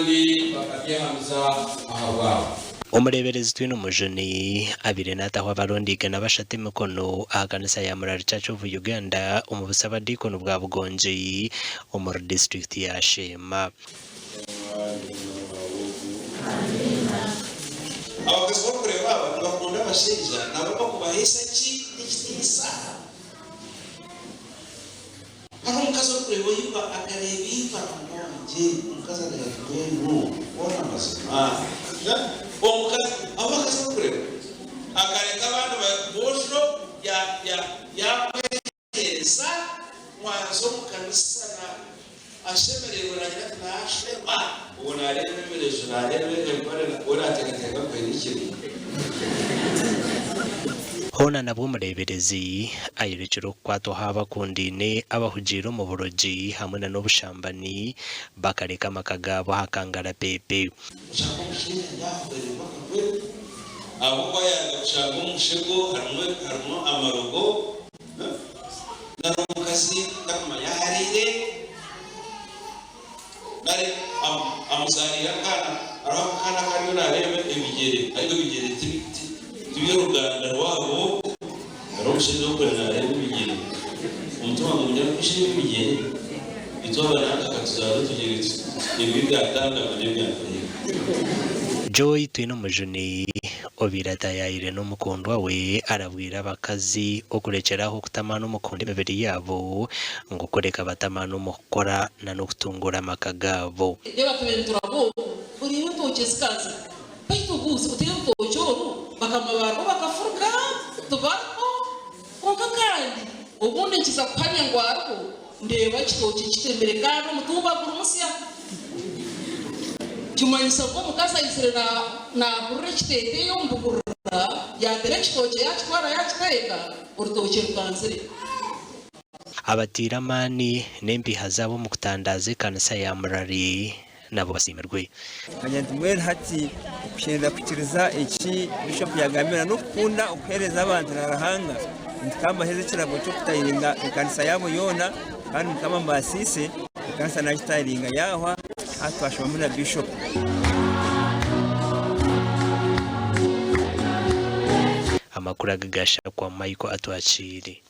Kandi bakabyehamiza ahabwabo. Omureeberezi Twinomujuni abaire naataho abarundi 103 emikono aha kanisa ya Murari Church of Uganda omu busabadiikoni bwa Bugongi omuri disiturikiti ya Sheema. Abakazi barikureeba aba nibakunda abashaija nabo bakubaheesa ki ekitiinisa? Hariho omukazi orikureeba oiba akareeba iba ngu wangye omukazi akagira ati mbwenu hoona amazima omukazi abo abakazi barikureeba akareka abandi boojo ya ya yakweheereza mwaza omu kanisa na ashemereirwe nagira ati nashema obwo nareeba emireju nareeba empare we nateekateeka ngu haine ekirimu. Hoona nabwo omureeberezi ayorekire okukwatwaho abakundaine abahugiire omu burogi hamwe na n'obushambani bakareka amaka gaabo aha kangarapeepe. Oshanga omushaija ari aho ahwereirwe akagwe ahabw'okuba yaaruga kushanga omu mushego harimu harimu amarogo nari omukazi tarikumanya ahu ariire nari amuzaariire akaana hariho akaana aku ariyo naareeba ebigyere ariko ebigyere ti tiby'oruganda rwabo hariho omushaija orikureeba naareeba ebigyere omutima gumugira ngu shi ebi ebigyere itwe abananka akatuzaara otugyere ebi ebya tandama n'ebya mpereereka. Joy Twinomujuni obaire ataayaayire n'omukundwa we arabwire abakazi okurekyera aho okutamaana omu kukunda emibiri yaabo ngu kureka batamaane omu kukora n'okutunguura amaka gaabo. Reeba tubaire nituraba oku, oreeba entookye zikazire. Beitu obuuze oti orutookye oru bakama baarwo bakafuruka tibariho? Kwonka kandi obundi nkiza kuhamya ngu ariho, ndeeba ekitookye kitemire kandi omutumba guri musya. Kimanyisa ngu omukazi aizire naahurira ekiteeteeyi omu buhurira, yaatema ekitookye yaakitwara yaakiteeka, orutookye rukanzire. Abataire amaani n'empiiha zaabo omu kutandaaza ekanisa ya Murari nabo basiimirwe. Manya nti mbwenu hati okusherura kukiriza eki Bishop yagambire na n'okukunda okuhereza abantu na Ruhanga nti kambahereze ekirabo ky'okutayiringa ekanisa yaabo yoona kandi Mukama ambaasiise ekanisa nagitayiringa yahwa hati twashomamu na Bishop. Amakuru aga gashakwa Michael Atwakiire.